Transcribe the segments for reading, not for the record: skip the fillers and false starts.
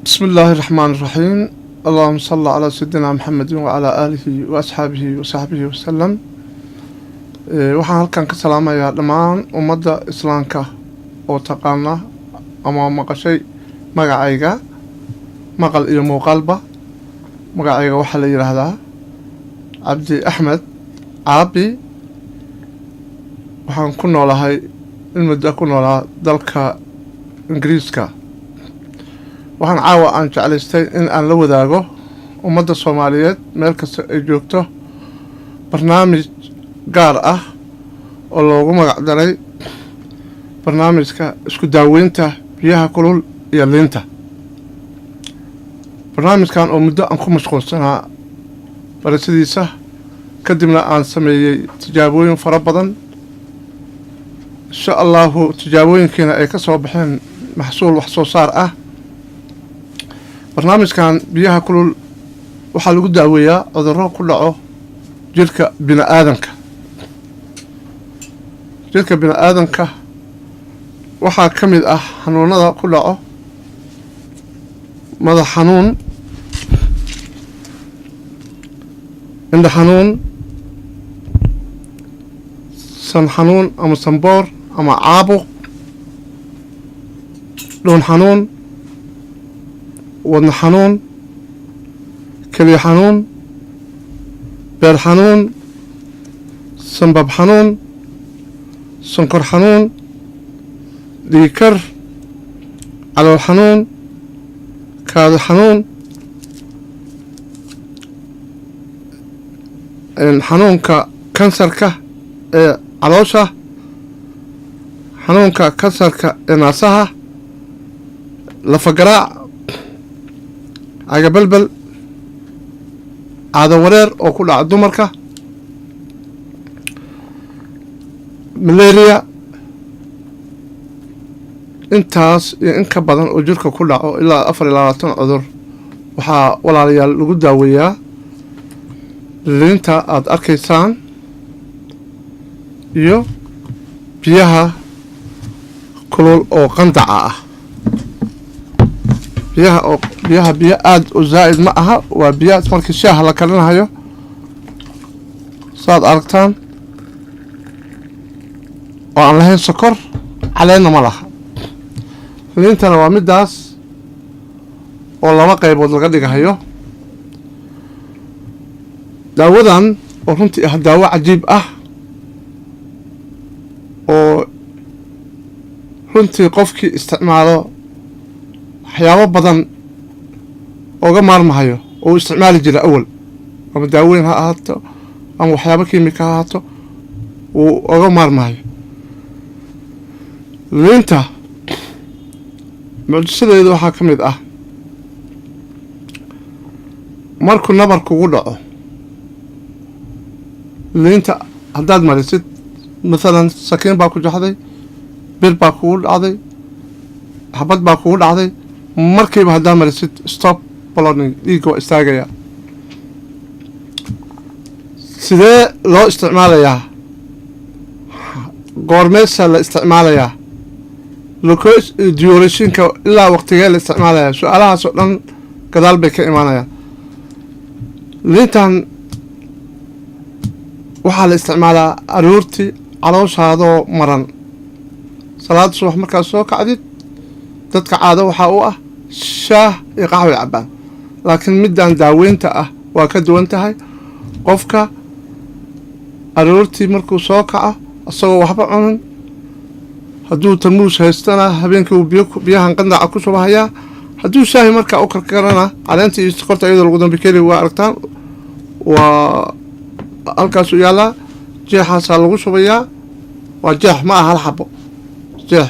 بسم الله الرحمن الرحيم، اللهم صل على سيدنا محمد وعلى آله وأصحابه وصحبه وسلم. Waxaan halkan ka salaamayaa dhammaan ummadda islaamka oo taqaana ama maqashay magacayga, maqal iyo muuqaalba. Magacayga waxaa la yidhaahdaa Cabdi Axmed Caabi. Waxaan ku noolahay, in muddo ku noolaa dalka Ingiriiska. Waxaan caawa aan jeclaystay in aan la wadaago ummadda Soomaaliyeed meel kasta ay joogto barnaamij gaar ah oo loogu magac daray barnaamijka isku daaweynta biyaha kulul iyo liinta. Barnaamijkan oo muddo aan ku mashquulsanaa barashadiisa, kadibna aan sameeyey tijaabooyin fara badan, insha Allahu tijaabooyinkiina ay ka soo baxeen maxsuul wax soo saar ah. Barnaamijkan biyaha kulul waxaa lagu daaweeyaa cudurro ku dhaco jirka bini-aadanka. Jirka bini-aadanka waxaa ka mid ah xanuunada ku dhaco madax xanuun, indha xanuun, san xanuun ama sanboor ama caabuq, dhuun xanuun, wadna xanuun, keliya xanuun, beer xanuun, sanbab xanuun, sonkor xanuun, dhiigkar, calool xanuun, kaadi xanuun, xanuunka kansarka ee caloosha, xanuunka kansarka ee naasaha, lafagaraac, cagabelbel, caado wareer oo ku dhaca dumarka, malaria. Intaas iyo in ka badan oo jirka ku dhaco, ilaa 24 cudur, waxaa walaalayaal lagu daaweeyaa liinta aada arkaysaan iyo biyaha kulul oo qandaca ah. Biyaha oo biyaha biyo aada u zaa'id ma aha, waa biyo markii shaaha la karinahayo, saad aragtaan, oo aan lahayn sokor, caleenna ma laha. Liintana waa middaas oo laba qaybood laga dhigahayo. Daawadan oo runtii ah daawo cajiib ah oo runtii qofkii isticmaalo waxyaabo badan ooga maarmahayo oo uu isticmaali jira awal, ama daaweyn ha ahaato ama waxyaabo kiimika ha ahaato, uu oga maarmahayo. Liinta mucjisadeedu waxaa ka mid ah, markuu nabar kugu dhaco, liinta haddaad marisid, mathalan sakiin baa ku jaxday, bir baa kugu dhacday, xabad baa kugu dhacday, markiiba haddaad marisid, stop bleeding, dhiigga waa istaagayaa. Sidee loo isticmaalayaa? Goormeesa la isticmaalayaa? Durationka ilaa waqtigee la isticmaalayaa? Su-aalahaas oo dhan gadaal bay ka imaanayaan. Liintan waxaa la isticmaalaa aroortii calooshaadoo maran, salaada subax markaad soo kacdid. Dadka caado waxaa u ah shaah iyo qaxway cabbaan, laakiin middan daaweynta ah waa ka duwan tahay. Qofka aroortii markuu soo kaco isagoo waxba cunin, hadduu tarmuus haystana habeenkii uu biyo biyahan qandaca ku shubahayaa. Hadduu shaahi markaa u karkarana, caleenta iyo sokorta iyadoo lagu dambikeli waa aragtaan, waa halkaasuu yaallaa. Jeexaasaa lagu shubayaa, waa jeex, ma aha hal xabo, jeex.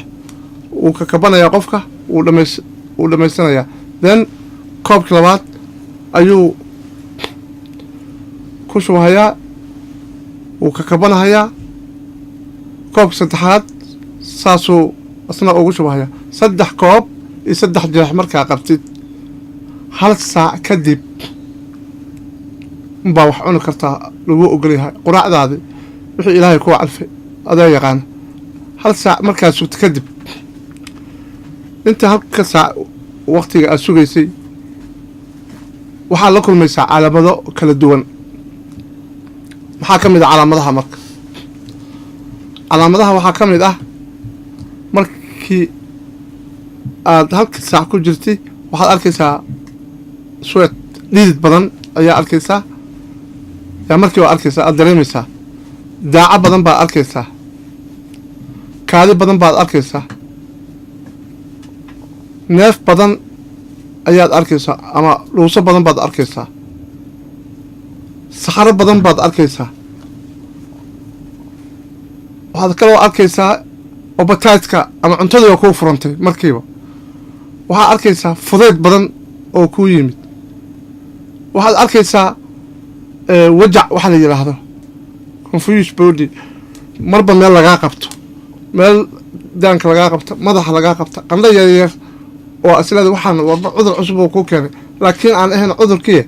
Wuu kakabanayaa qofka, wuu dhamaysanayaa. Then koobkii labaad ayuu ku shubahayaa, wuu kakabanahayaa. Koobka saddexaad saasuu isna ugu shubahayaa. Saddex koob iyo saddex jeex markaa qabtid, hal saac kadib unbaa wax cuni kartaa, lagu ogolyahay quraacdaadi, wixii Ilaahay kuwa calfay adaa yaqaana. Hal saac markaa sugto kadib, inta halka saac Waqtiga aada sugaysay waxaad la kulmaysaa calaamado kala duwan. Maxaa ka mid ah calaamadaha? Marka calaamadaha waxaa ka mid ah, markii aada halka saac ku jirtay, waxaad arkaysaa sweat, dhidid badan ayaa arkaysaa. Yaa markii waa arkaysaa, aada dareemaysaa daaco badan baad arkaysaa, kaadi badan baad arkaysaa, neef badan ayaad arkaysaa ama dhuuso badan baad arkaysaa, saxaro badan baad arkaysaa. Waxaad kaloo arkaysaa appetite-ka ama cuntadii oo kuu furantay markiiba. Waxaad arkaysaa fudeyd badan oo kuu yimid. Waxaad arkaysaa wajac waxa la yidhaahdo confuse body, marba meel lagaa qabto, meel daanka lagaa qabto, madaxa lagaa qabto, qandho yaryar oo aslada waxaan warba cudur cusub oo kuu keenay, laakiin aan ahayn cudurkii,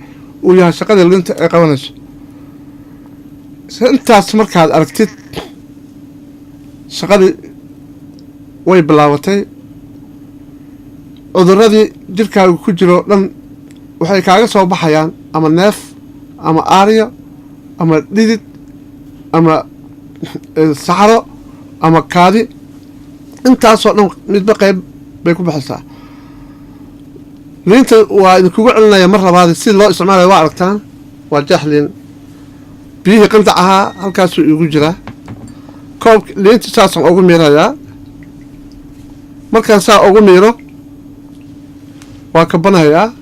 uu yahay shaqadii linta ay qabanayso. Intaas markaad aragtid, shaqadii way bilaabatay. Cuduradii jirkaaga ku jiro dhan waxay kaaga soo baxayaan ama neef ama aaryo ama dhidid ama saxaro ama kaadi. Intaasoo dhan midba qeyb bay ku baxaysaa. Liinta waa idinkugu celinaya mar labaad si loo isticmaalaya. Waa aragtaan, waa jeex liin. Biyihii qandac ahaa halkaasuu iigu jiraa. Koob liinta saasaan ugu miirayaa. Markaan saa ugu miiro, waa kabanhayaa,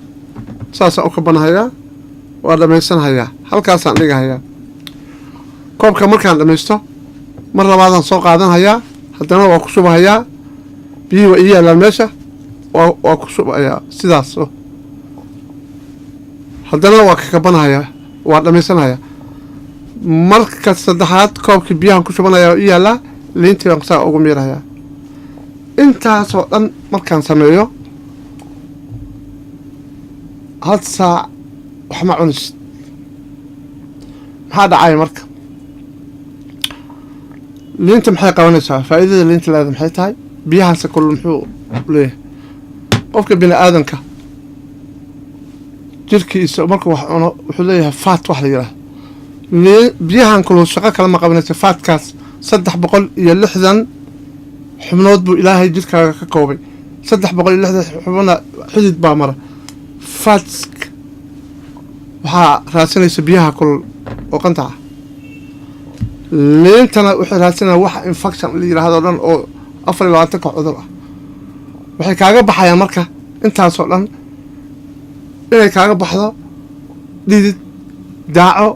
saasaan u kabanhayaa, waa dhamaysanhayaa, halkaasaan dhigahayaa. Koobka markaan dhamaysto, mar labaadaan soo qaadanhayaa, haddana waa ku shubahayaa. Biyihii waa ii yaallaan meesha, waa ku shubayaa sidaas. Haddana waa kakabanhayaa, waa dhamaysanhayaa. Marka saddexaad koobkii biyahan ku shubanaya, waa ii yaallaa, liintii baan saa ugu miirahayaa. Intaasoo dhan markaan sameeyo, hal saac wax ma cunisid. Maxaa dhacaya marka? Liinta maxay qabanaysaa? Faa'iidada liinta leeda maxay tahay? Biyahaanse kulul muxuu leeyahay? Qofka bini aadanka jirkiisa markuu wax cuno, wuxuu leeyahay fat wax la yidhaahdo. Biyahan kulul shaqo kale ma qabanaysa. Fat-kaas 360 xubnood buu Ilaahay jirkaaga ka koobay. 360 xubna xidid baa mara. Fats waxaa raadsanaysa biyaha kulul oo qantaca. Liintana waxay raadsanaya wax infection la yidhaahdo dhan oo 24-ka cudur ah. Waxay kaaga baxayaan marka intaasoo dhan inay kaaga baxdo dhidid, daaco,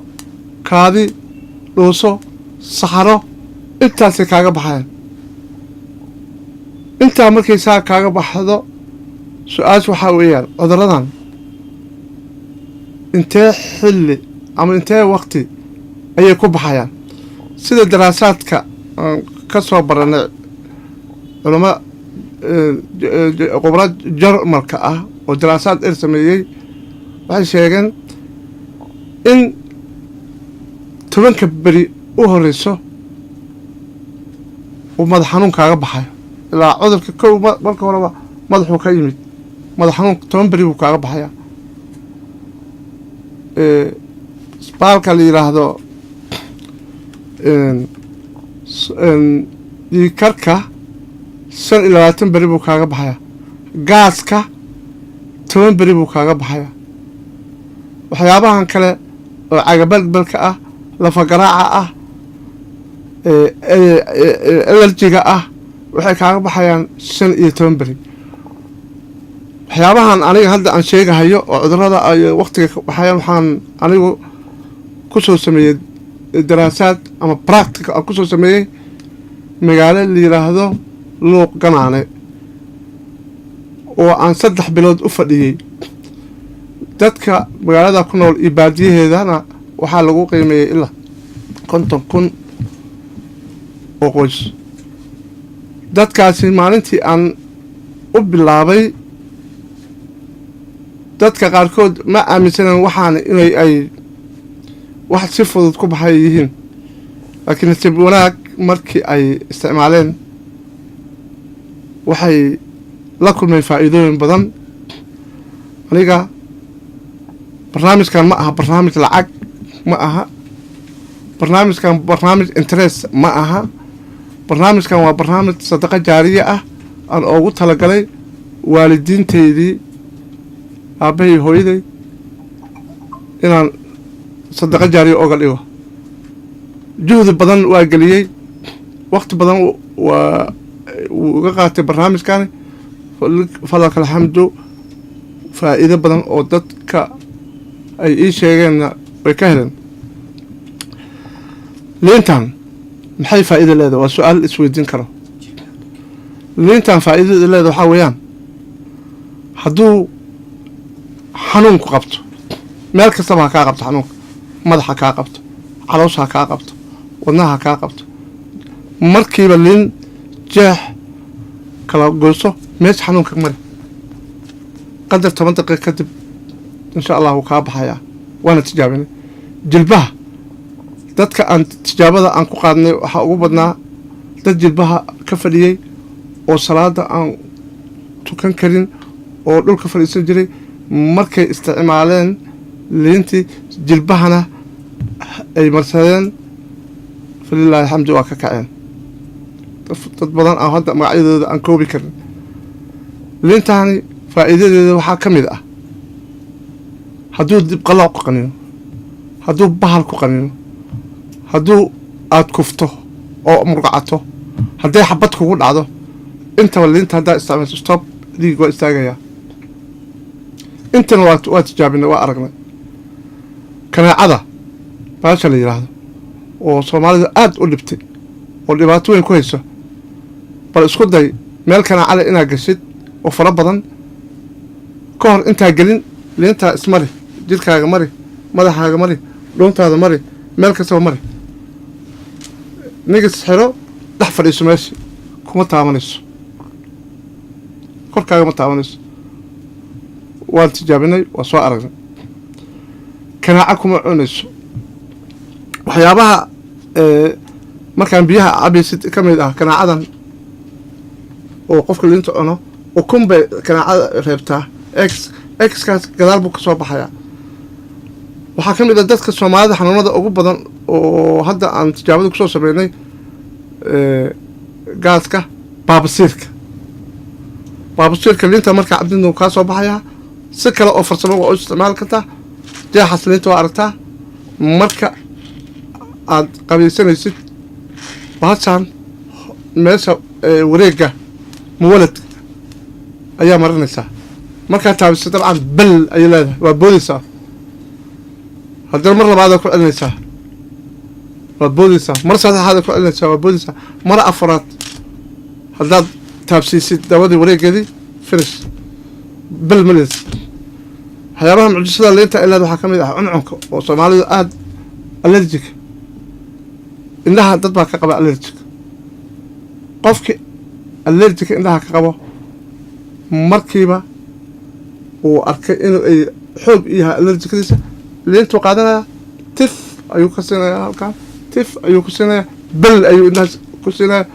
kaadi, dhuuso, saxaro, intaasay kaaga baxayaan. Intaa markay saa kaaga baxdo, su-aasha waxaa weeyaan, cuduradan intee xilli ama intee waqti ayay ku baxayaan? Sida daraasaadka aan ka soo baranay culamo khubra Jarmalka ah oo daraasaad er sameeyey, waxay sheegeen in 10-ka beri u horeyso uu madax xanuun kaaga baxayo. Ilaa cudurka kow marka horeba madaxuu ka yimid. Madax xanuun 10 beri buu kaaga baxayaa. Baalka la yidhaahdo dhiigkarka 25 beri buu kaaga baxayaa. Gaaska 10 beri buu kaaga baxayaa. Waxyaabahan kale oo cagabalbalka ah, lafagaraaca ah, allergy-ga ah, waxay kaaga baxayaan 15 beri. Waxyaabahan aniga hadda aan sheegahayo oo cudurada ay waqtiga ka baxayaan, waxaan anigu kusoo sameeyey daraasaad ama practical aan kusoo sameeyey magaalo la yidhaahdo Luuq Ganaane oo aan 3 bilood u fadhiyey. Dadka magaalada ku nool iyo baadiyaheedana waxaa lagu qiimeeyey ilaa 50,000 oo qoys. Dadkaasi maalintii aan u bilaabay, dadka qaarkood ma aaminsanan waxaan inay ay wax si fudud ku baxay yihiin, laakiin nasiib wanaag markii ay isticmaaleen, waxay la kulmeen faa'iidooyin badan. Aniga barnaamijkan ma aha barnaamij lacag ma aha, barnaamijkan barnaamij interest ma aha. Barnaamijkan waa barnaamij sadaqa jaariya ah aan oogu talagalay waalidiinteydii, aabbahay, hooyaday, inaan sadaqa jaariya ooga dhigo. Juhdi badan waa geliyey, waqti badan waa wuu iga qaatay barnaamijkani. Fadalka alxamdu, faa'iido badan oo dadka ay ii sheegeenna way ka heleen. Liintan maxay faa'iida leedahay? Waa su-aal isweydiin karo. Liintan faa'iidada leedahay waxaa weeyaan, hadduu xanuunku qabto, meel kastaba ha kaa qabto xanuunka, madaxa kaa qabto, caloosha ha kaa qabto, wadnaha ha kaa qabto, markiiba liin jeex kala goyso, meesha xanuunka mari, qadar 10 daqiiqa kadib insha Allah wuu kaa baxayaa. Waana tijaabinay. Jilbaha, dadka aan tijaabada aan ku qaadnay waxaa ugu badnaa dad jilbaha ka fadhiyey oo salaada aan tukan karin oo dhulka fadhiisan jiray. Markay isticmaaleen liintii, jilbahana ay marsadeen, falilahi alxamdu, waa ka kaceen. Dad badan aan hadda magacyadooda aan koobi karin. Liintaani faa'iidadeeda waxaa ka mid ah, hadduu dibqalooc ku qanino, hadduu bahal ku qanino, hadduu aada kufto oo murgacato, hadday xabad kugu dhacdo, intaba liinta haddaa isticmaalso, stop, dhiig waa istaagayaa. Intana waa tijaabinay, waa aragnay. Kaneecada baasha la yidhaahdo oo soomaalida aada u dhibtay oo dhibaato weyn ku hayso, bal isku day meel kaneecale inaad gashid oo fara badan. Ka hor intaa gelin, liintaa ismari, jidhkaaga mari, madaxaaga mari, dhuuntaada mari, meel kastaba mari, nigis xiro, dhex fadhiiso meesha, kuma taabanayso, korkaaga ma taabanayso. Waan tijaabinay, waa soo aragnay. Kanaaca kuma cunayso. Waxyaabaha markaan biyaha cabaysid ka mid ah kanaacadan oo qofka liinta cuno, ukun bay kanaacada reebtaa, eggs. Eggskaas gadaal buu ka soo baxayaa. Waxaa ka mid ah dadka soomaalida xanuunada ugu badan oo hadda aan tijaabada kusoo sameynay, gaaska, baabasiirka. Baabasiirka liinta markaa cabdidna kaa soo baxayaa. Si kale oo farsamo waa u isticmaali kartaa. Jeexaas liinta waa aragtaa, marka aad qabaysanaysid baashaan meesha wareegga muwaladka ayaa marinaysaa. Markaad taabiso, dabcan bal ayay leedahay, waa boodaysaa. Haddana mar labaadaa ku celinaysaa, waa boodaysaa. Mar saddexaada ku celinaysaa, waa boodaysaa. Mar afaraad haddaad taabsiisid dawadii wareegeedii, finish, bel malis. Waxyaabaha mucjisada liinta ay leeda waxaa ka mid ah cuncunka oo soomaalidu aada allergic, indhaha dad baa ka qaba allergic. Qofkii allergica indhaha ka qabo, markiiba uu arkay inuu ay xoog u yahay allergicadiisa, liintuu qaadanaya, tif ayuu ka siinayaa halkan, tif ayuu ku siinayaa, bel ayuu indhahaas ku siinayaa,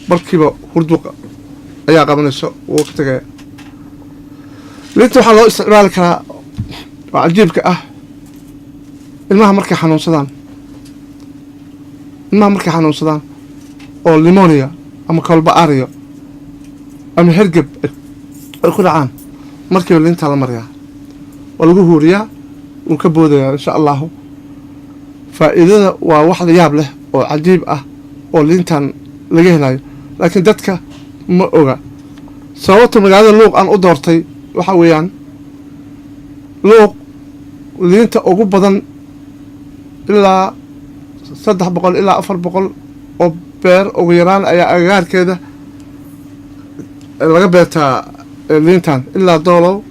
markiiba hurduqa ayaa qabanayso, wuu ka tegaya. Liinta waxaa loo isticmaali karaa oo cajiibka ah, ilmaha markay xanuunsadaan, ilmaha markay xanuunsadaan oo pneumonia ama kolba-ario ama hergeb ay ku dhacaan, markiiba liintaa la mariyaa, waa lagu huuriyaa, wuu ka boodayaa insha allahu. Faa'iidada waa wax la yaab leh oo cajiib ah oo liintan laga helayo, laakiin dadka ma oga. Sababta magaalada Luuq aan u doortay waxa weeyaan, Luuq liinta ugu badan, ilaa 300 ilaa 400 oo beer ugu yaraan ayaa agagaarkeeda laga beertaa liintan, ilaa Doolow,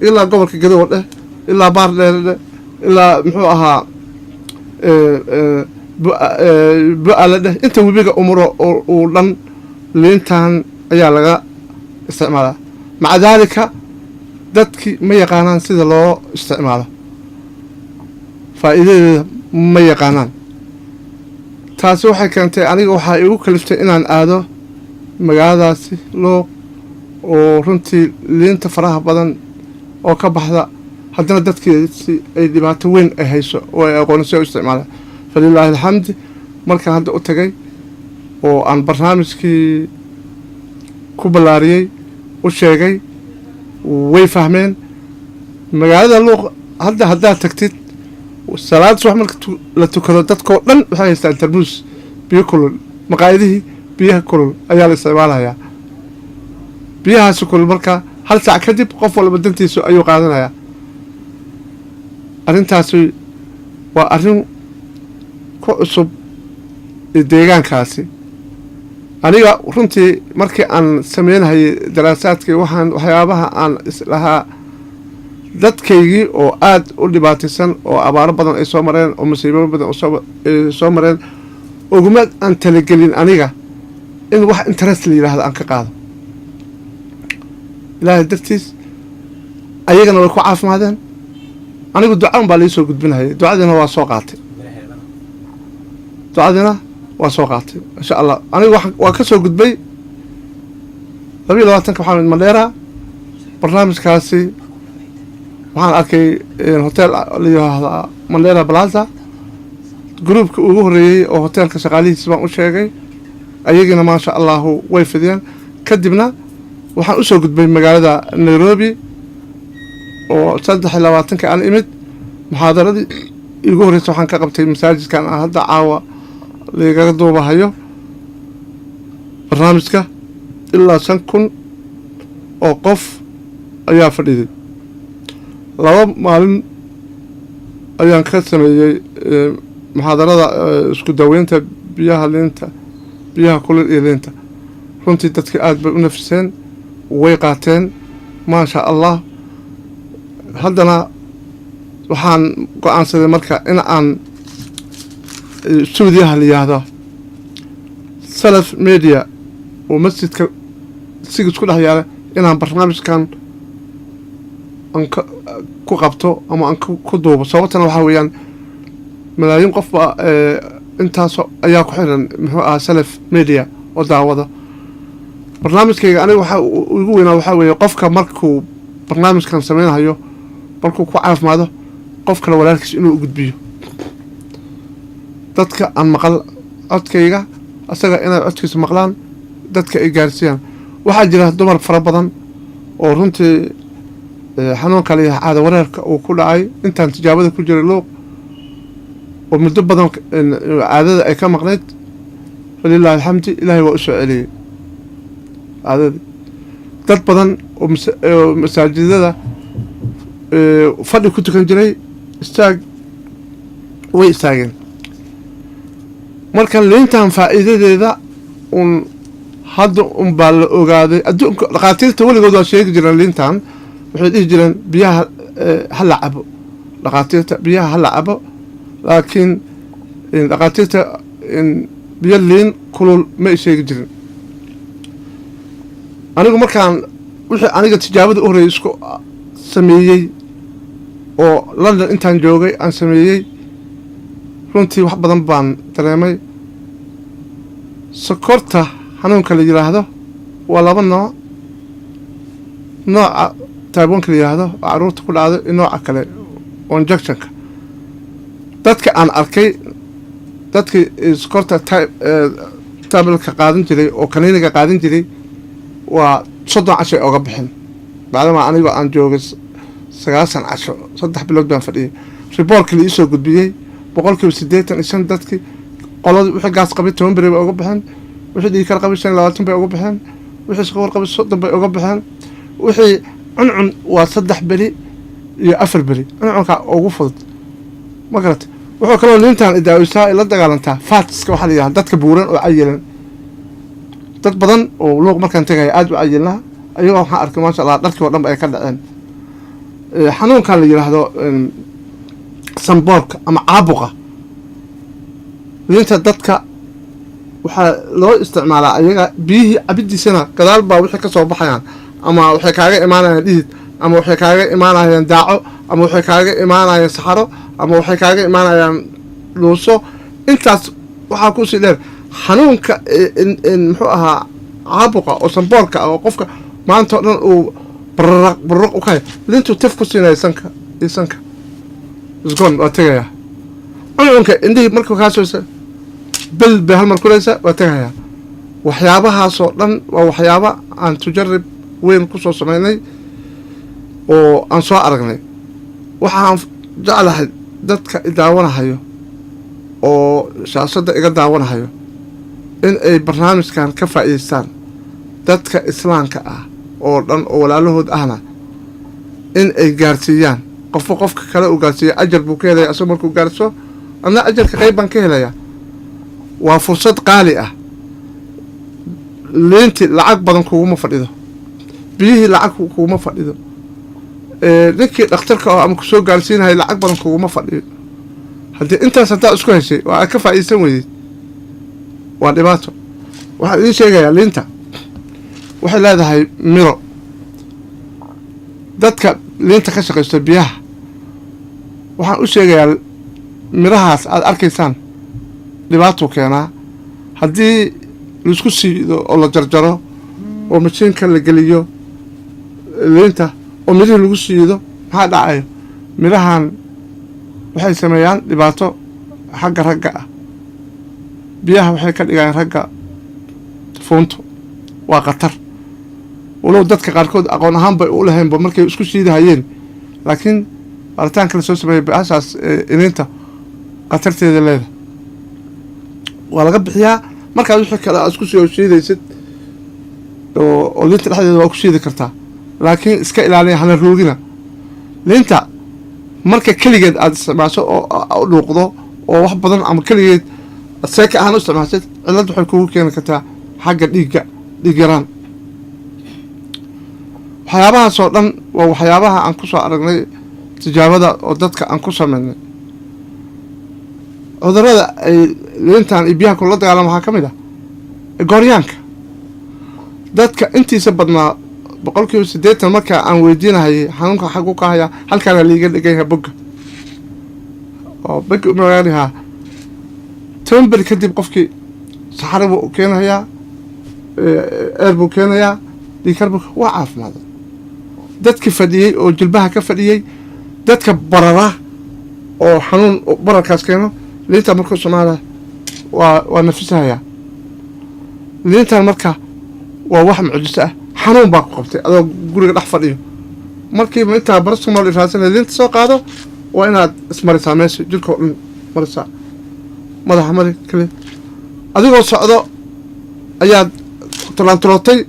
ilaa gobolka Gadowa dheh, ilaa Baardheere dheh, ilaa muxuu ahaa Bu-aale dheh, inta webiga umuro uu dhan liintan ayaa laga isticmaalaa. Maca daalika dadki ma yaqaanaan sida loo isticmaalo, faa'iidadeeda ma yaqaanaan. Taasi waxay keentay, aniga waxaa igu kaliftay inaan aado magaaladaasi Luuq oo runtii liinta faraha badan. Oo ka baxda haddana dadkii si ay dhibaato weyn ay hayso oo ay aqoonin si ay u isticmaalaan. Falilaahi alxamdi, markaan hadda u tagay oo aan barnaamijkii ku ballaariyey, u sheegay, way fahmeen. Magaalada Luuq hadda haddaad tagtid salaad subax marka la tukado, dadkoo dhan waxay haystaan tarmuus biyo kulul. Maqaayadihii biyaha kulul ayaa la isticmaalayaa. Biyahaasi kulul marka hal saac kadib qof walba dantiisu ayuu qaadanayaa. Arrintaasi waa arrin ku cusub deegaankaasi. Aniga runtii markii aan sameynhayay daraasaadkii, waxaan waxyaabaha aan islahaa dadkaygii oo aada u dhibaataysan oo abaaro badan ay soo mareen oo musiibo badan ay soo mareen, uguma aan talagelin aniga in wax interest la yidhaahdo aan ka qaado. Ilaahay dartiis ayagana way ku caafimaadeen. Anigu duca un baa laisoo gudbinahayay, ducadiina waa soo qaatay, ducadiina waa soo qaatay, insha Allah. Anigu waa ka soo gudbay 22-ka, waxaan imid Mandheera. Barnaamijkaasi waxaan arkay hotel la yiraahdaa Mandheera Plaza. Groupka ugu horreeyey oo hoteelka shaqaalihiis baan u sheegay, ayagiina maasha Allahu way fidiyeen. Kadibna waxaan usoo gudbay magaalada Nairobi oo 23-ka aan imid. Muxaadaradii igu horreysa waxaan ka qabtay masaajidkan aan hadda caawa lagaga duubahayo barnaamijka. Ilaa 5000 oo qof ayaa fadhiday. 2 maalin ayaan ka sameeyey muxaadarada isku daweynta biyaha liinta, biyaha kulul iyo liinta. Runtii dadka aada bay u nafiseen, way qaateen, maasha Allah. Haddana waxaan go-aansaday marka in aan stuudiyaha la yidhaahdo Salaf Media oo masjidka sigis ku dhex yaala inaan barnaamijkan aan ka ku qabto ama aan ku duubo. Sababtana waxaa weeyaan malaayiin qof baa intaas ayaa ku xiran, muxuu ahaa, Salaf Media oo daawada barnaamijkayga. Aniga waxaa igu weynaa waxaa weeye qofka markuu barnaamijkan sameynhayo, markuu ku caafimaado, qof kale walaalkiis inuu u gudbiyo. Dadka aan maqal codkayga, asaga inay codkiisa maqlaan, dadka ay gaarsiiyaan. Waxaa jira dumar fara badan oo runtii xanuunka la yahay caada wareerka uu ku dhacay intaan tijaabada ku jiray Luuq, oo muddo badan caadada ay ka maqnayd. Falilahi alxamdi, Ilaahay waa u soo celiyey caadadii. Dad badan oo masaajidada fadhi ku tukan jiray istaag way istaageen. Marka liintan faa'iidadeeda un hadda un baa la ogaaday. Adduunka dhakhaatiirta weligood waa sheegi jireen liintan. Waxay dhihi jireen biyaha ha la cabo, dhakhaatiirta biyaha ha la cabo, laakiin dhakhaatiirta biyo liin kulul ma ay sheegi jirin. Anigu markaan wixii aniga tijaabada u horreeyay isku sameeyey oo London intaan joogay aan sameeyey, runtii wax badan baan dareemay. Sokorta xanuunka la yidhaahdo waa laba nooc: nooca type 1-ka la yidhaahdo oo carruurta ku dhacdo iyo nooca kale oo injectionka. Dadka aan arkay, dadkii sokorta tabletka qaadan jiray oo kaniiniga qaadan jiray, waa 30 casho ay oga bixin, bacdama anigoo aan joogay 90 casho, 3 bilood baan fadhiyay. Reportka la iisoo gudbiyey, 85% dadkii qoladii wixii gaas qabay 10 beri bay uga baxeen, wixii dhiigkar qabay 25 bay uga baxeen, wixii sokor qabay 30 bay uga baxeen, wixii cuncun waa 3 beri iyo 4 beri, cuncunka ugu fudud, ma garata. Wuxuu kaloo liintan idaawisaa ay la dagaalantaa fatska, waxaa la yidhaha dadka buuran oo cayilan. Dad badan oo Luuq markaan tegaya aada u cayilnaa, ayagoo waxaan arkay, maasha Allah, dharkii oo dhan ba ay ka dhaceen. Xanuunkan la yidhaahdo sanboorka ama caabuqa, liinta dadka waxaa loo isticmaalaa ayaga biyihii cabidiisana gadaal baa wixii ka soo baxayaan, ama waxay kaaga imaanayaan dhidid, ama waxay kaaga imaanayaan daaco, ama waxay kaaga imaanayaan saxaro, ama waxay kaaga imaanayaan dhuuso. Intaas waxaa kusii dheer xanuunka muxuu ahaa caabuqa oo sanboorka ah oo qofka maanta o dhan uu Bararaq bararaq u kahay liintuu taf ku siinaya sanka iyo sanka isgoon waa tegayaa. Cuncunka indhihii markuu kaasoo bel bay hal mar kulaysa, waa tegayaa. Waxyaabahaasoo dhan waa waxyaaba aan tujarib weyn kusoo sameynay oo aan soo aragnay. Waxaan jeclahay dadka i daawanahayo oo shaashadda iga daawanahayo in ay barnaamijkan ka faa'iideystaan, dadka islaamka ah oo dhan oo walaalahood ahna in ay gaarsiiyaan. Qofba qofka kale uu gaarsiiya ajar buu ka helaya, asagoo markuu gaarso adna ajarka qayb baan ka helayaa. Waa fursad qaali ah. Liinti lacag badan kuguma fadhido, biyihii lacag kuguma fadhido, ninkii dhakhtarka oo ama kusoo gaarsiinaya lacag badan kuguma fadhiyo. Haddii intaas haddaa isku heshay oo aad ka faa'iideysan weydid, waa dhibaato. Waxaan idiin sheegayaa, liinta waxay leedahay miro. Dadka liinta ka shaqaysto biyaha waxaan u sheegayaa, mirahaas aada arkaysaan dhibaatuu keenaa haddii laisku siido oo la jarjaro oo mashiinka la geliyo liinta oo mirihii lagu siido. Maxaa dhacayo? Mirahan waxay sameeyaan dhibaato xagga ragga ah. Biyaha waxay ka dhigayaan ragga fuunto, waa khatar. Walow dadka qaarkood aqoon ahaan bay u lahaynba markay isku shiidahayeen, laakiin baaritaanka la soo sameeyey baashaas iniinta khatarteeda leeda waa laga bixiyaa. Markaad wixii kale aad isku soo shiidaysid oo liinta dhexdeeda waa ku shiidi kartaa, laakiin iska ilaaliya, hana roogina liinta. Marka keligeed aada isticmaasho oo dhuuqdo oo wax badan ama keligeed seeka ahaan u isticmaashid, cillad waxay kugu keeni kartaa xagga dhiigga, dhiig yaraan. Waxyaabahaas oo dhan waa waxyaabaha aan kusoo aragnay tijaabada oo dadka aan ku sameynay. Cudurada ay liintan iyo biyaha kula dagaalama waxaa ka mid ah gooryaanka. Dadka intiisa badnaa, 80%, marka aan weydiinahayay xanuunka xagu ka haya, halkaana liiga dhegan yahay bogga oo bogga magaalihaa. 10 beri kadib qofkii saxaro buu keenayaa, eer buu keenayaa, dhiikar buu, waa caafimaada. Dadki fadhiyey oo jilbaha ka fadhiyey, dadka barara oo xanuun bararkaas keeno, liinta markuu isticmaala waa nafisahayaa. Liintan marka waa wax mucjiso ah. Xanuun baa ku qabtay adoo guriga dhex fadhiyo, markiiba intaa paracetamol raadsanay, liinta soo qaado. Waa inaad ismarisaa meesha, jirka oo dhan marisaa, madaxa mari kale. Adigoo socdo ayaad tulaantulootay,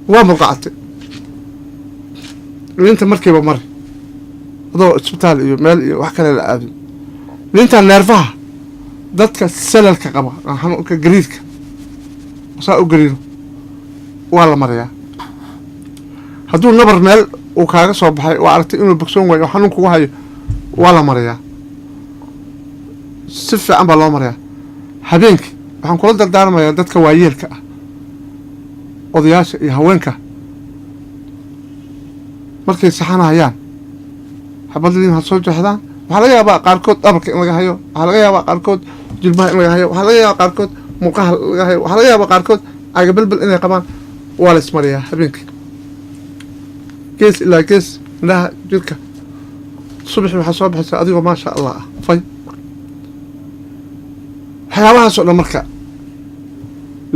waa murqacatay, liinta markiiba mari adoo isbitaal iyo meel iyo wax kale la aadin. Liinta neerfaha, dadka salalka qaba, xanuunka gariirka saa u gariiro, waa la mariyaa. Hadduu nabar meel uu kaaga soo baxay oo aragtay inuu bogsoon waayo oo xanuun kugu hayo, waa la mariyaa, si fiican baa loo mariyaa. Habeenkii waxaan kula dardaarmayaa dadka waayeelka ah, odayaasha iyo haweenka, markay saxanayaan xabad liin ha soo jeexdaan. Waxaa laga yaabaa qaarkood dhabarka in laga hayo, waxaa laga yaabaa qaarkood jilbaha in laga hayo, waxaa laga yaabaa qaarkood muuqaha laga hayo, waxaa laga yaabaa qaarkood cagabelbel inay qabaan. Waa la ismariyaa habeenkii, gees ilaa gees, indhaha, jirka. Subaxii waxaa soo baxaysa adigoo maasha Allah ah. Fay waxyaabahaas oo dhan marka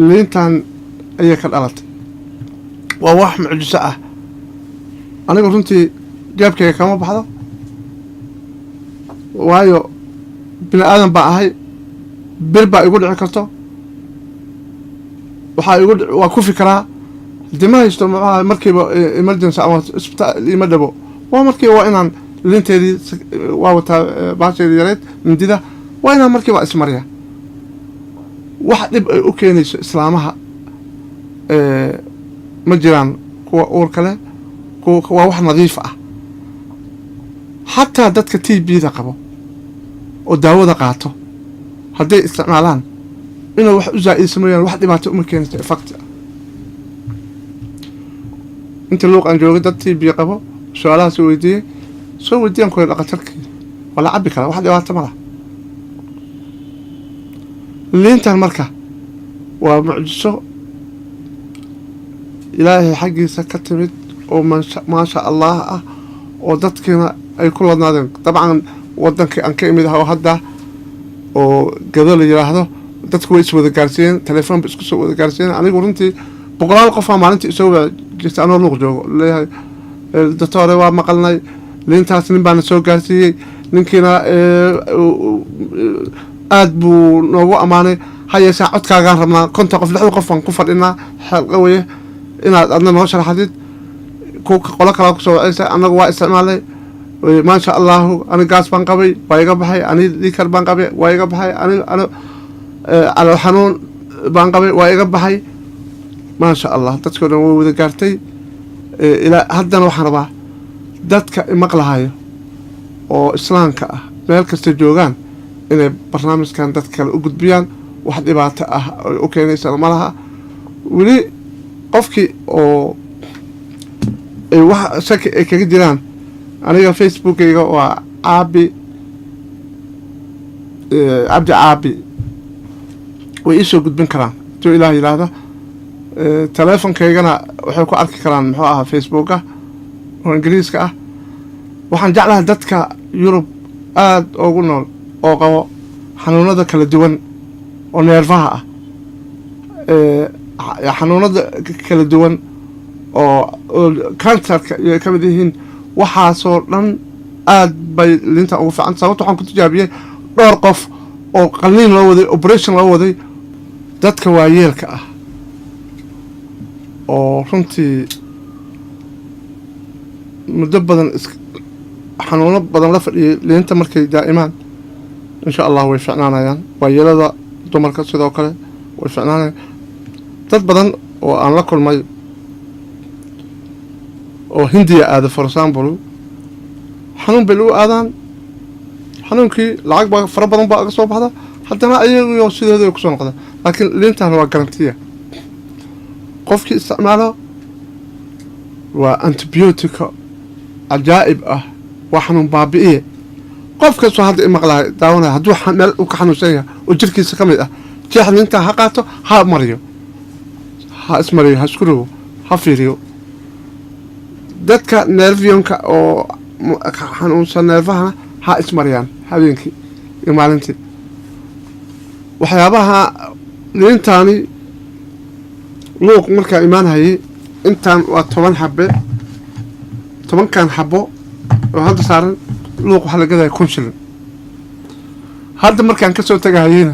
liintan ayay ka dhalatay. Waa wax mucjiso ah. Aniga runtii jeebkayga kama baxdo, waayo bini aadan baa ahay, bir baa igu dhici karto, waxaa igu waa ku fikiraa hadii ma haysto muxuaha markiiba emergency ama isbitaal ima dhabo. Waa markiiba waa inaan liinteedii waa wataa, baasheedii yareed, mindida, waa inaan markiiba ismariya. Wax dhib ay u keenayso islaamaha ma jiraan, kuwa uurka leh, kuwa waa wax nadiif ah. Xataa dadka TB da qabo oo daawada qaato hadday isticmaalaan, inuu wax u zaa'idsa mooyaan, wax dhibaato uma keenayso effect ah. Inta Luuq aan joogay, dad TB qabo su-aalahaas weydiiyey, soo weydiiyaan kuwa dhaqatarkii, waa la cabi karaa, wax dhibaato ma laha. Liintan marka waa mucjiso Ilaahay xaggiisa ka timid. Oo maasha Allah ah, oo dadkiina ay ku ladnaadeen. Dabcan wadankii aan ka imid ah oo hadda oo Gado la yiraahdo, dadku way is wada gaarsiiyeen, telefoon ba isku soo wada gaarsiiyeen. Anigu runtii boqolaal qofaa maalintii isoo wada jirta anoo Luuq joogo, leeyahay: "Doctore, waa maqalnay liintaas, nin baana soo gaarsiiyey, ninkiina aada buu noogu ammaanay. Ha yeeshee codkaagaan rabnaa, 50 qof, 60 qof baan ku fadhinaa, xelqa weye inaad adna noo sharaxdid." Ku qolo kalaa kusoo wacaysa: "Annagu waa isticmaalnay, maasha Allahu, ani gaas baan qabay, waa iga baxay. Ani dhiikar baan qabay, waa iga baxay. Ani calool xanuun baan qabay, waa iga baxay." Maasha Allah, dadkao dhan way wada gaartay. Ilaa haddana waxaan rabaa dadka imaqlahayo oo islaamka ah, meel kasta joogaan, inay barnaamijkan dadka kale u gudbiyaan. Wax dhibaato ah ay u keenaysana ma laha. Weli qofkii oo ay wax shaki ay kaga jiraan, aniga Facebookayga waa Caabi Cabdi Caabi, way iisoo gudbin karaan hadduu Ilaah yidhaahdo. Teleefonkaygana waxay ku arki karaan, muxuu ahaa, Facebooka oo Ingiriiska ah. Waxaan jeclahay dadka Yurub aada ugu nool oo qabo xanuunada kala duwan oo neerfaha ah, xanuunada kala duwan oo kansarka iyo ay ka mid yihiin, waxaasoo dhan aad bay liinta ugu fiican. Sababta waxaan ku tijaabiyey dhowr qof oo qalliin loo waday, operation loo waday. Dadka waayeelka ah oo runtii muddo badan is xanuuno badan la fadhiyay, liinta markay daa'imaan, insha Allah way ficnaanayaan. Waayeelada dumarka sidoo kale way ficnaanayaan. Dad badan oo aan la kulmay oo Hindiya aada, for example, xanuun bay lagu aadaan, xanuunkii lacag baa fara badan baa aga soo baxda, haddana ayago sidooda ay kusoo noqdaan. Laakiin liintan waa guarantee. Qofkii isticmaalo, waa antibiotica cajaa'ib ah, waa xanuun baabi'iye. Qof kastoo hadda imaqlahay, daawanaya, hadduu meel uu ka xanuunsan yahay oo jirkiisa ka mid ah, jeex liintaa ha qaato, ha mariyo, ha ismariyo, ha isku rogo, ha fiiriyo. Dadka nervionka oo xanuunsan neerfahana ha ismariyaan habeenkii iyo maalintii. Waxyaabaha liintaani, Luuq markaa imaanhayay, intaan waa 10 xabe. 10-kan xabo oo hadda saaran Luuq waxaa la gadaya 1000 shilin. Hadda markaan kasoo tagahayeyna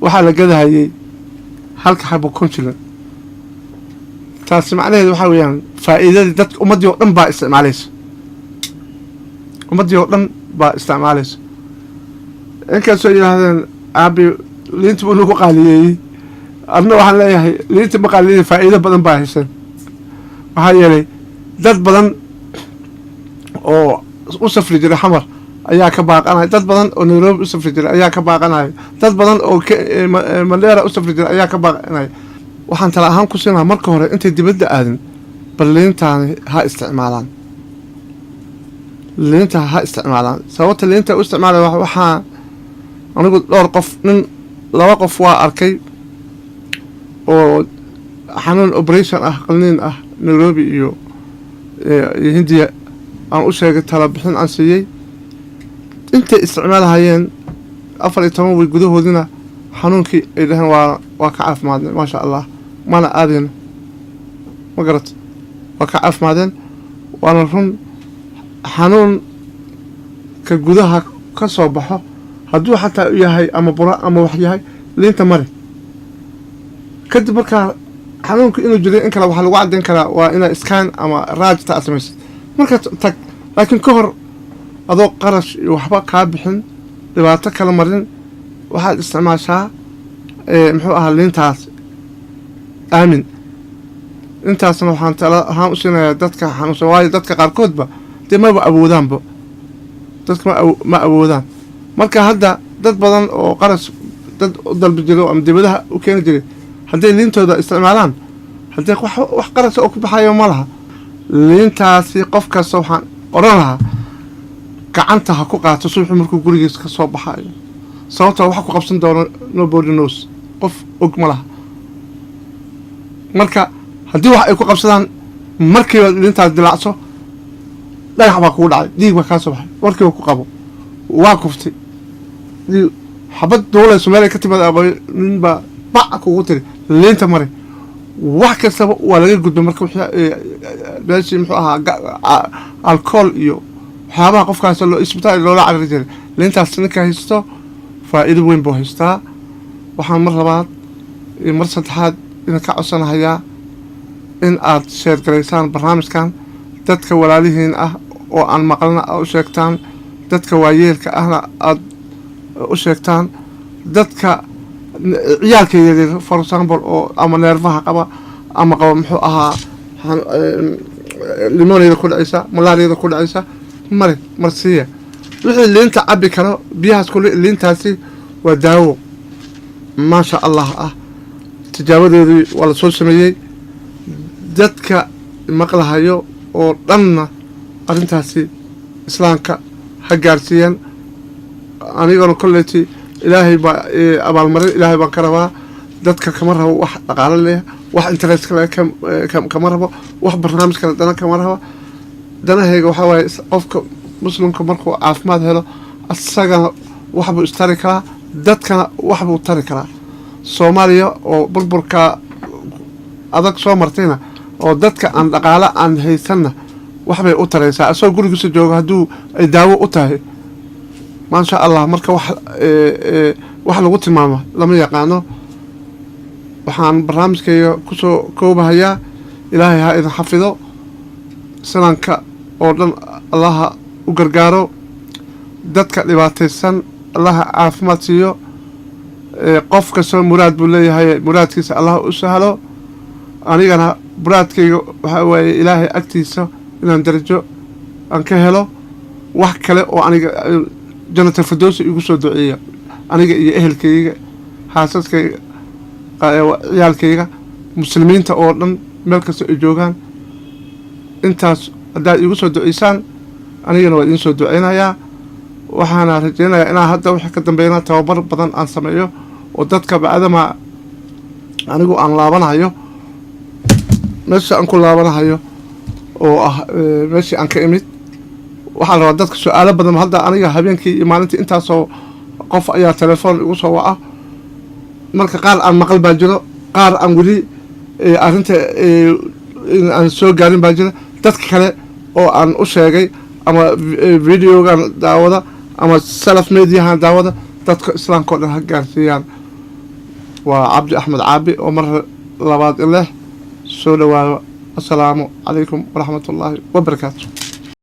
waxaa la gadahayay halka xabo 1000 shilin. Taasi macnaheedu waxaa weeyaan faa'iidadii dadka, ummaddii oo dhan baa isticmaalaysa, ummaddii oo dhan baa isticmaalaysa. Inkastoo yidhaahdeen aabi liinta buu nagu qaaliyeeyey, adna waxaan leeyahay liinta ma qaaliyey, faa'iido badan baa hesheen. Maxaa yeelay dad badan oo u safri jiray Xamar ayaa ka baaqanaya, dad badan oo Nairobi u safri jiray ayaa ka baaqanaya, dad badan oo Mandheera u safri jiray ayaa ka baaqanaya. Waxaan tala ahaan ku siinaha, marka hore intay dibadda aadin, bal liintaani ha isticmaalaan, liinta ha isticmaalaan. Sababta liinta u isticmaalaya, waxaa anigu dhowr qof, nin, laba qof waa arkay oo xanuun operation ah, qalniin ah, Nairobi iyo Hindiya aan u sheegay, tala bixin aan siiyey. Intay isticmaalahayeen 14 wiig gudahoodina xanuunkii ay dhaheen waa ka caafimaadnay, maasha Allah, mana aadayno. Ma garat? Waa ka caafimaadeen, waana run. Xanuunka gudaha ka soo baxo, hadduu xataa u yahay ama buro ama wax yahay, liinta mari. Kadib markaa xanuunka inuu jiray in kale waxaa lagu caddayn karaa waa inaa scan ama raajta aad samaysid markaa tag. Laakiin ka hor, adoo qarash iyo waxba kaa bixin, dhibaato kala marin, waxaad isticmaashaa, muxuu ahaa, liintaas aamin. Intaasna waxaan tala ahaan u siinayaa dadka xanuunsan, waayo dadka qaarkoodba dee maba awoodaanba, dadka ma awoodaan. Marka hadda dad badan oo qarash dad u dalbi jiro ama dibadaha u keeni jiray, hadday liintooda isticmaalaan, haddee wax qarasha oo ku baxayo ma laha. Liintaasi qof kasta waxaan odhan lahaa gacanta ha ku qaato subaxu markuu gurigiisa ka soo baxayo, sababtoo waxa ku qabsan doono nobody knows, qof og ma laha. Marka haddii wax ay ku qabsadaan Markiiba liintaas dilaacso, dhagax baa kugu dhacay, dhiig baa kaa soo baxay, markiiba ku qabo, waa kuftay, dhiig xabad duulayso meel ay ka timaad aqooy, nin baa bac kugu tiri, liinta mari. Wax kastaba waa laga gudbay. Marka meeshii muxuu ahaa alcohol iyo waxyaabaha qofkaas loo isbitaal loola carari jiray, liintaas ninka haysto faa'iido weyn buu haystaa. Waxaan mar labaad iyo mar saddexaad idinka codsanahayaa in aad share garaysaan barnaamijkan, dadka walaalihiin ah oo aan maqlana aad u sheegtaan, dadka waayeelka ahna aad u sheegtaan, dadka ciyaalka yaryar, for example, oo ama neerfaha qaba ama qaba muxuu ahaa limoniada ku dhacaysa, malaariyada ku dhacaysa, mari marsiiya. Wixii liinta cabi karo biyahaas kule, liintaasi waa daawo maasha Allah ah. Tijaabadeedii waa lasoo sameeyey. Dadka maqlahayo oo dhanna arrintaasi islaamka ha gaarsiiyaan. Anigana kolleyti Ilaahay baa abaalmarin, Ilaahay baan ka rabaa. Dadka kama rabo wax dhaqaalo leh, wax interest kale kama rabo, wax barnaamij kale dana kama rabo. Danahayga waxaa waaye qofka muslimka markuu caafimaad helo, asagana waxbuu istari karaa, dadkana waxbuu tari karaa. Soomaaliya oo burburka adag soo martayna oo dadka aan dhaqaalo aan haysanna waxbay u taraysaa, asagoo gurigiisa joogo hadduu ay daawo u tahay, maasha Allah. Marka wax lagu tilmaamo lama yaqaano. Waxaan barnaamijkayga kusoo koobahayaa, Ilaahay ha idin xafido, islaamka oo dhan Allaha u gargaaro, dadka dhibaataysan Allaha caafimaad siiyo, qof kastoo muraad buu leeyahay, muraadkiisa Allah u sahlo. Anigana muraadkayga waxaa waaye Ilaahay agtiisa inaan darajo aan ka helo. Wax kale oo aniga Jannatal Firdowsi igu soo duceeya, aniga iyo ehelkayga, xaasaskayga, ciyaalkayga, muslimiinta oo dhan meel kasta ay joogaan, intaas haddaad iigu soo duceysaan, anigana waa idiin soo duceynayaa. Waxaana rajeynayaa inaan hadda wixii ka dambeeyana tababar badan aan sameeyo oo dadka bacdama anigu aan laabanahayo, meesha aan ku laabanahayo oo ah meeshii aan ka imid. Waxaa la rabaa dadka su-aalo badan. Hadda aniga habeenkii iyo maalintii intaasoo qof ayaa telefoon igu soo waca. Marka qaar aan maqal baa jiro, qaar aan weli arrinta aan soo gaarin baa jira. Dadka kale oo aan u sheegay ama videogan daawada ama self mediahan daawada, dadka islaamka o dhan ha gaarsiiyaan. Waa Cabdi Axmed Caabi oo mar labaad leh soo dhawaado. Assalaamu calaykum waraxmat ullaahi wabarakaatu.